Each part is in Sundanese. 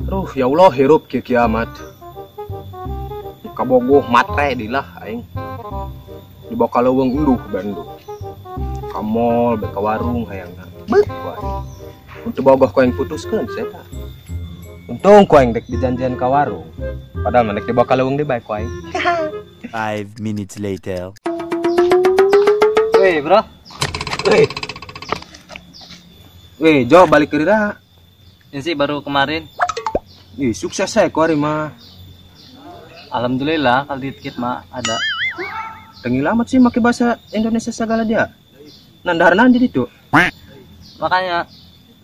Aduh, ya Allah hirup kieu kiamat. Kabogoh matre dilah aing. Dibawa ka leuweung unduh bandu. Ka mall, be ka warung hayangna. Beut ku aing. Untuk bogoh ku aing putuskeun sia eta. Untung ku aing dek dijanjian ka warung. Padahal mah dek dibawa ka leuweung deui bae ku aing. 5 minutes later. Weh, bro. Weh. Weh, Jo balik ke dira. Ini sih baru kemarin. Ih, sukses saya ku hari mah. Alhamdulillah kalau dikit mah ada. Tengil amat sih make bahasa Indonesia segala dia. Nandar jadi tuh. Makanya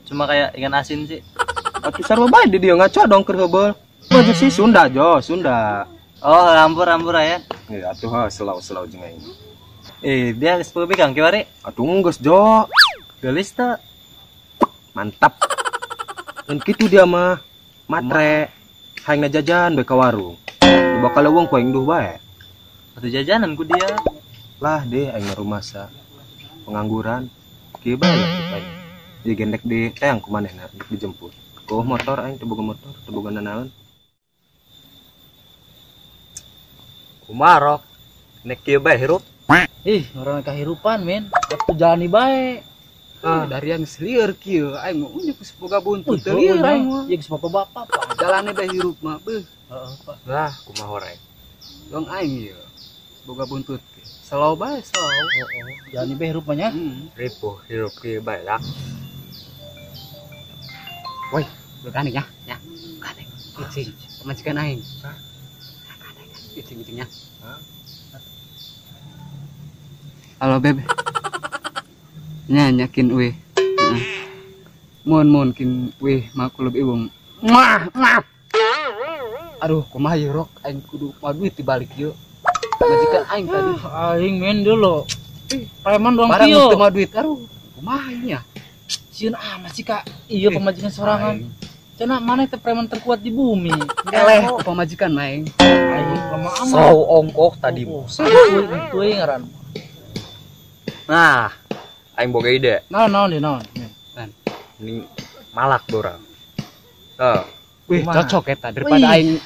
cuma kayak ikan asin sih. Atuh sarua bae di dieu ngaco dong keur heubeul. Maju sih Sunda Jo, Sunda. Oh, rambur-rambur aya. Iya, atuh ha selau-selau jeung aing. Dia geus pegang kiwari. Atuh geus Jo. Geulis teu? Mantap. Ngan kitu dia mah. Matre. Hayang jajan bae ka warung. Dibawa ka leuweung ku aing duh bae. Atuh jajanan ku dia. Lah deh aing mah rumasa. Pengangguran. Kieu bae lah aing. Ieu gendek di teang ku manehna dijemput. Ku motor aing teu boga motor, teu boga nanaon. Kumaha rok? Nek kieu bae hirup. Ih, orang kahirupan min. Atuh jalani bae. Ah, dari yang selieur kieu aing mah unjuk geus boga buntut teu lieur aing mah. Ieu geus bapak-bapak, Pak. Jalani bae hirup mah beuh. Heeh, Pak. Lah, kumaha horeng? Dong aing ieu. Boga buntut. Selau bae, selau. Heeh, jalani bae hirup mah nya. Ripuh hirup kieu bae lah. Woi, berani ya, ya. Berani. Icing, pamajikan aing. Icing-icingnya. Halo beb. Nya nyakin uih. Mun mun kin uih makulub iwung. Muah, muah. Aduh, kumaha ieu rok aing kudu mawa duit dibalik ieu. Majikan aing tadi. Aing men dulu. Preman doang barang kieu. Barang teu mawa duit. Aduh, kumaha ieu nya? Sieun amat sih Kak. Iya pamajikan sorangan. Cenah maneh teh preman terkuat di bumi. Eleh pamajikan mah aing. Aing lama amat. Sau ongkoh tadi. Teuing ngaran. Nah, aing boga ide. Naon naon deui naon. Ini malak dorang. Heeh. Wih, cocok eta daripada aing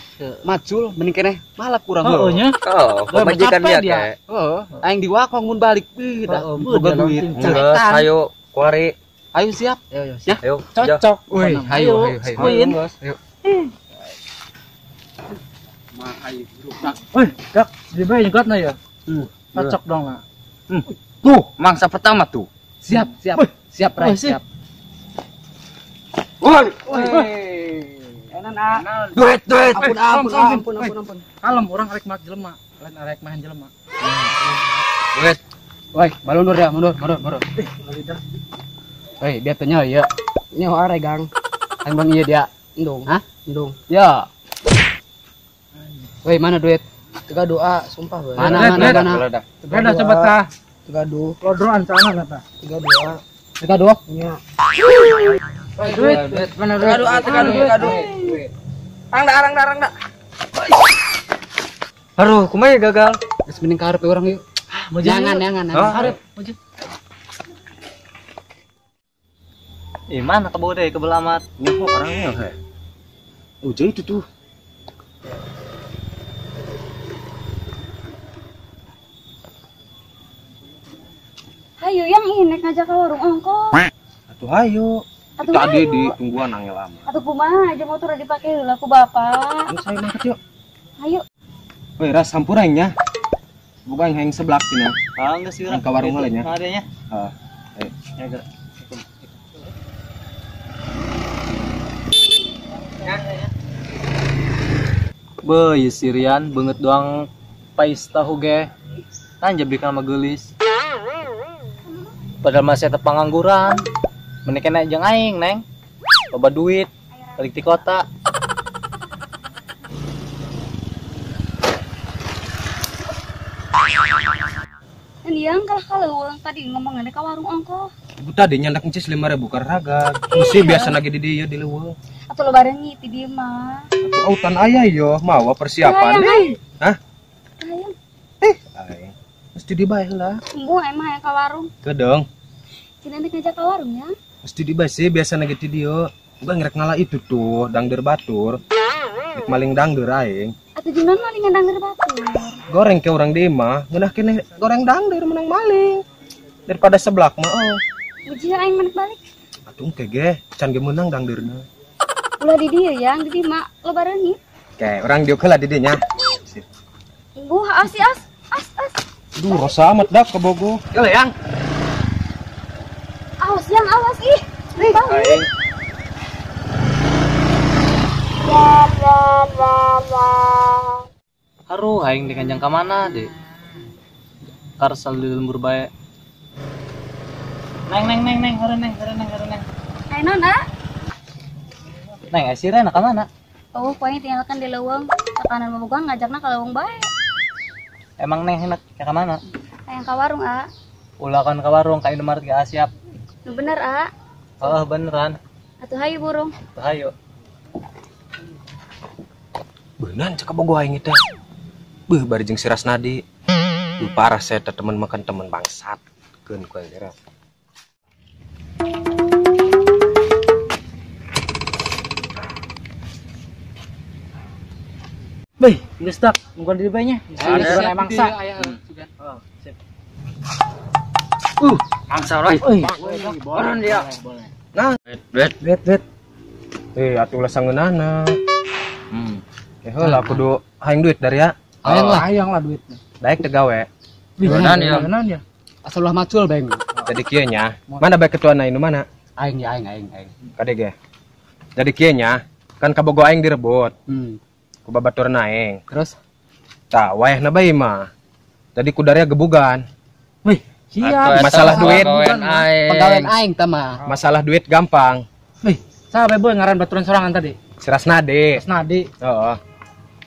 macul mending keneh malak kurang heuh. Heeh nya. Heeh, pamajikan dia teh. Heeh, aing diwakong mun balik beuh dah boga duit. Geus, ayo kuari. Ayo siap. Ayo, siap. Ayo, cocok. Wih, ayo ayo ayo. Ayo. Mah ayo dak. Wih, dak, di bae nyegatna ya. Cocok dong lah. Tuh, mangsa pertama tuh. Siap, siap. Siap, Ray, siap. Woi. Enak. Duit, duit. Ampun, ampun, ampun, ampun, ampun. Kalem, orang arek mak jelema. Lain arek main jelema. Duit. Woi, balundur ya, mundur, mundur, mundur. Woi, dia tanya ya. Nyaho are, Gang. Aing bang iya dia. Endung. Hah? Endung. Ya. Woi, mana duit? Tiga doa, sumpah, Bang. Mana, mana, mana? Beda coba tah. Tiga dua. Lodroan sana kata. Tiga dua. Tiga dua? Iya. Duit, duit, mana duit? Tiga dua, tiga dua, tiga dua. Arang dah, arang dah, arang dah. Aduh, kumaha gagal. Geus mending ka hareup urang yuk. Jangan, jangan. Hareup, maju. Ih, mana kebo deh, kebel amat. Nyaho orangnya he. Oh, jadi itu tuh. Hayu yang ini ngajak ke warung ongkoh. Atuh hayu. Atuh tadi hayu. Di tungguan angel lama. Atuh kumaha aja motor dipake heula ku bapak. Ayo saya mangkat yuk. Hayu. Woi, ras hampura aing nya. Boga aing hayang seblak cenah. Ah, geus sih urang. Ka warung heula nya. Heeh. Ayo. Ya, gerak. Beuh, Sirian beungeut doang pais tahu ge. Tanja bika mah geulis. Padahal masih ada pengangguran. Mending kena jeung aing, Neng. Loba duit, balik di kota. Yang kalah kalau orang tadi ngomongnya ke warung ongkoh. Ibu tadi nyandak encis 5.000 karaga. Mesti biasa lagi di dieu di leuweung. Atuh lo bareng di dieu mah. Atuh autan aya yo, mawa persiapan. Hah? Hayang. Aing. Mesti dibae heula. Tunggu aing mah hayang ka warung. Kedong. Cenah nek ngajak ka warung ya. Mesti dibae sih biasa lagi di dieu. Gua ngerek ngalah itu tuh, dangder batur. Rek maling dangder aing. Atuh jeung maling dangder batur. Goreng ke urang di imah, ngeunah keneh goreng dangder menang maling. Daripada seblak mah oh. Uji aing menek balik. Atuh engke ge, can ge meunang dangderna. Ulah di dieu yang di dieu mah loba reungit. Oke, urang dieu heula di dieu nya. Buah as as as as. Duh, rosa amat dah kabogoh. Heula yang. Awas yang awas ih. Bau. Haruh aing dikanjang ka mana deh? Karsal di lembur bae. Neng neng neng neng, hore neng, hore neng, hore neng. Ayo nona. Neng, sirena ka mana? Oh, pokoknya tinggalkan di leuweung. Tekanan bobogohan ngajakna ka leuweung bae. Emang neng enak ka mana? Hayang ka warung, A. Ulah kan ka warung ka Indomaret ge siap. Nu bener, A. Oh, beneran. Atuh hayu burung. Atuh hayu. Beunan cek kabogoh aing teh. Beuh bari jeung si Rasnadi. Duh parah saya teh teman makan teman bangsat. Keun ku aing geura. Beuh, geus tak, nungguan diri bae nya. Geus mangsa. Oh, sip. Mangsa roy. Boron dia. Nah, duit duit. Eh, atuh ulah sangeunana. Heula kudu hayang duit dari ya. Hayang lah, hayang lah duitnya. Daek teu gawe. Beneran ya. Beneran ya. Asal ulah macul beng. Jadi kieu nya. Mana bae ketuana nu mana? Aing ya aing aing aing. Kade ge. Jadi kieu nya, kan kabogoh aing direbut. Ku babaturna aing. Terus? Tah, wayahna bae mah. Jadi ku daria gebugan. Wih, siap. Masalah duit. Pagawean aing tah mah. Masalah duit gampang. Wih, saha bae boy ngaran baturan sorangan tadi? Si Rasnadi. Rasnadi. Heeh.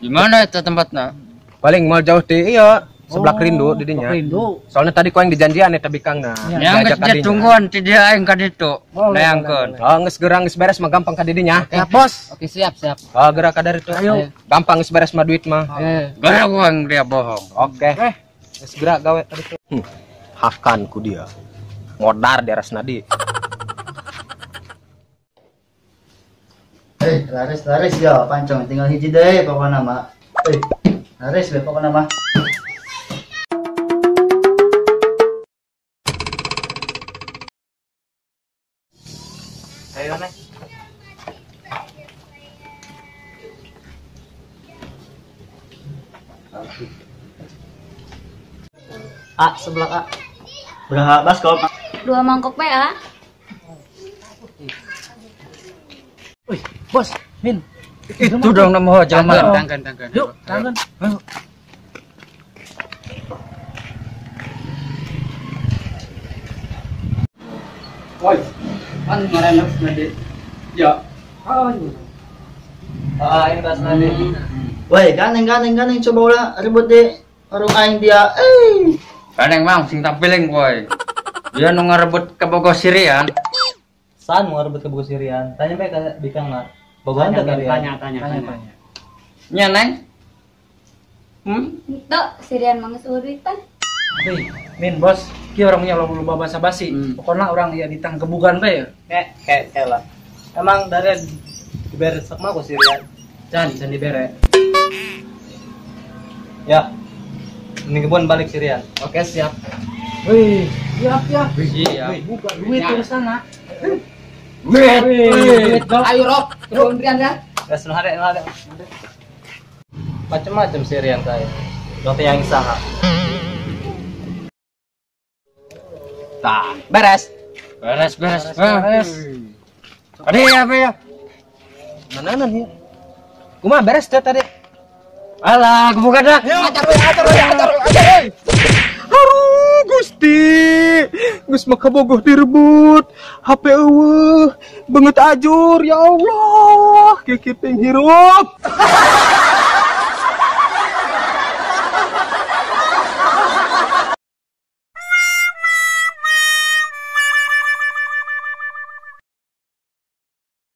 Di mana eta tempatna? Paling mal jauh ti iya, seblak rindu di dinya. Rindu. Soalnya tadi ku aing dijanjian eta bikangna. Yang geus tungguan ti dia aing ka ditu. Dayangkeun. Oh, geus gerang geus beres mah gampang ka di dinya. Siap, Bos. Oke, siap, siap. Oh, gerak ka dari itu. Ayo. Gampang geus beres mah duit mah. Gerak aing dia bohong. Oke. Geus gerak gawe tadi tuh. Hakan ku dia. Modar di Rasnadi. Laris laris ya pancong tinggal hiji deui pokona mah. Laris we pokona mah. Ayo neng. A sebelah A. Berapa baskom? 2 mangkok bae, A. Wih, bos, Min. Itu dong nemu jelema. Tangkan, tangkan. Yuk, tangkan. Ayo. Woi, kan ngaran Rasnadi. Ya. Oh, Ah, aing Rasnadi. Woi, gandeng gandeng gandeng coba ulah ribut di warung aing dia. Gandeng mang sing tampiling boy. Dia nu ngarebut kabogoh sirian. San mau ngarebut kabogoh sirian. Tanya bae ka bikang mah. Bogohan teh kalian. Tanya, tanya, tanya. Nya neng. Henteu, sirian mah geus eueuh duitan. Hei, Min, bos, kieu urang nya loba basa-basi. Pokona urang ya ditang gebugan bae ya. Kayak kayak lah. Emang dari dibere sok mah ku sirian. Can, can dibere. Ya. Mending kebun balik sirian. Oke, siap. Wih, siap ya. Siap. Buka duit urusan. Duit. Duit, Ayo rok, kebun rian ya. Geus nu hade, nu hade. Macem-macem sirian saya. Roti yang saha. Tah, beres. Beres, beres, beres. Ade apa ya? Mana nih? Kumaha beres teh tadi? Alah, kebuka dah. Ajar we, ajar we, ajar we. Aduh, Gusti. Geus mah kabogoh direbut. HP eueuh, beungeut ajur, ya Allah. Kieu kieu teh hirup.